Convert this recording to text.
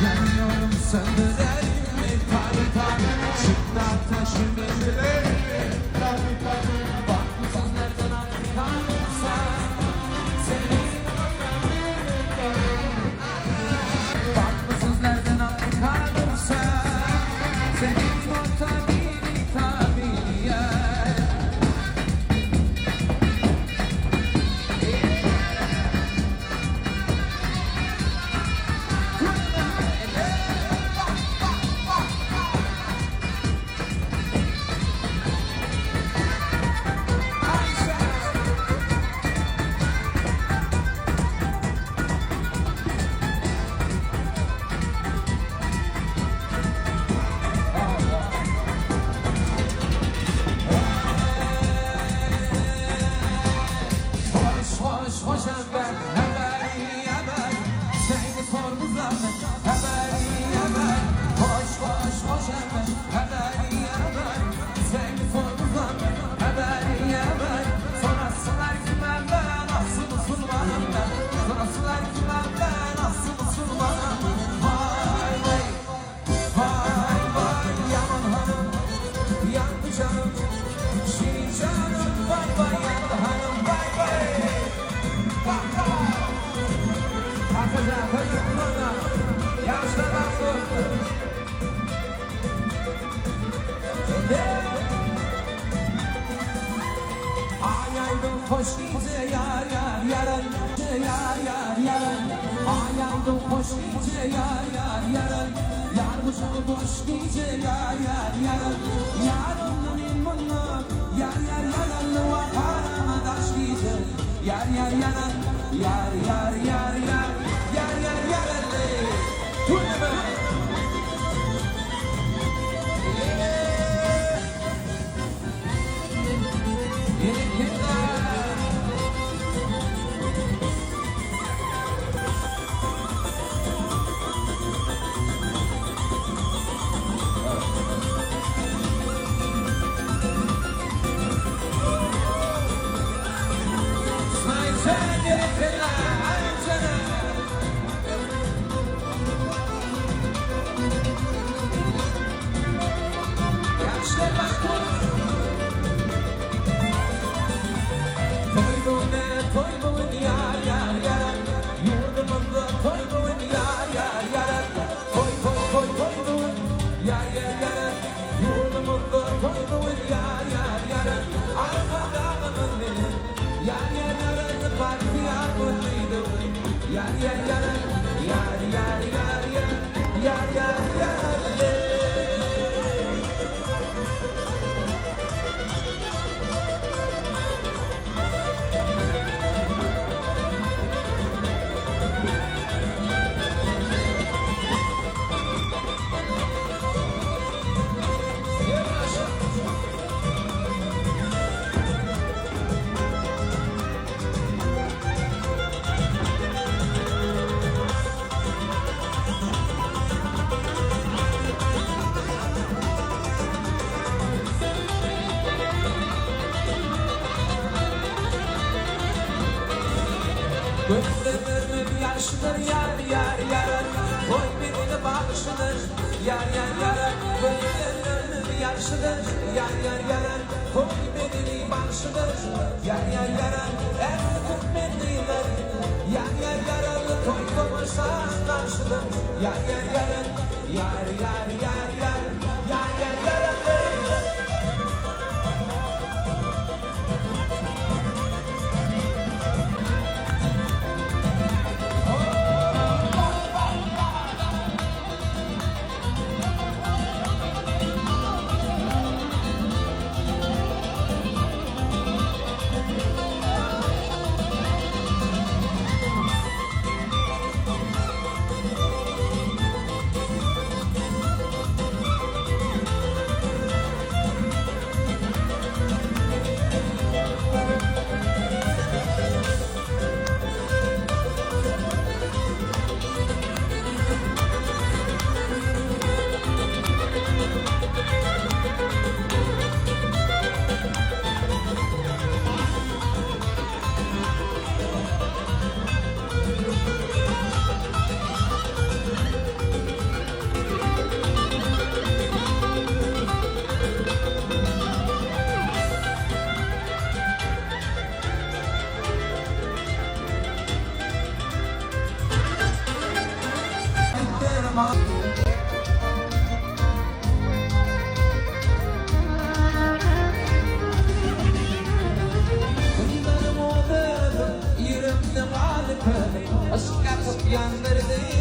Yanıyorum söndürelim mi? Tabi tabi. Çıktı ateşim indirelim mi? Tabi tabi. Bak bu sözlerden artık sen. Senin Bak bu sözlerden artık sen. Senin o tabiri tabi yer. Hoş hoş hoş evvel Haberi haber. Seni sorgu zahmet Haberi haber. Hoş hoş hoş evvel Haberi haber. Seni sorgu zahmet Haberi haber. Sorasılar kime ben Asıl musulmanım ben. Sorasılar kime ben Asıl musulmanım. Vay vay Vay vay yaman hanım. Yandı canım Şirin canım. Vay vay yandı hanım Vay vay. Bak bak. Atacan Tayyip Yaşlar baktı. Ay aydın hoş gece yar yar yaran yar yar yaran. Ay aydın hoş gece yar yar yaran. Yar kucağı boş gece yar yar yaran. Yar ondan bundan yar yar yaran. Vakarama taş gece yar yar yaran. Yar yar yar yar yar yar yaran. Turna. Gözlerimin yaşıdır yar yar yar. Koy beni bağışıdır yar yar yar. Gözlerimin yaşıdır yar yar yar. Koy beni bağışıdır yar yar yar. En Türkmenliler yar yar yar. Toy tomaşa karşıdır yar yar yar. Yar yar yar yar yar yar yar. Meniň o döwür ýürekde galyp, Yşk ýakyp ýandyrdy.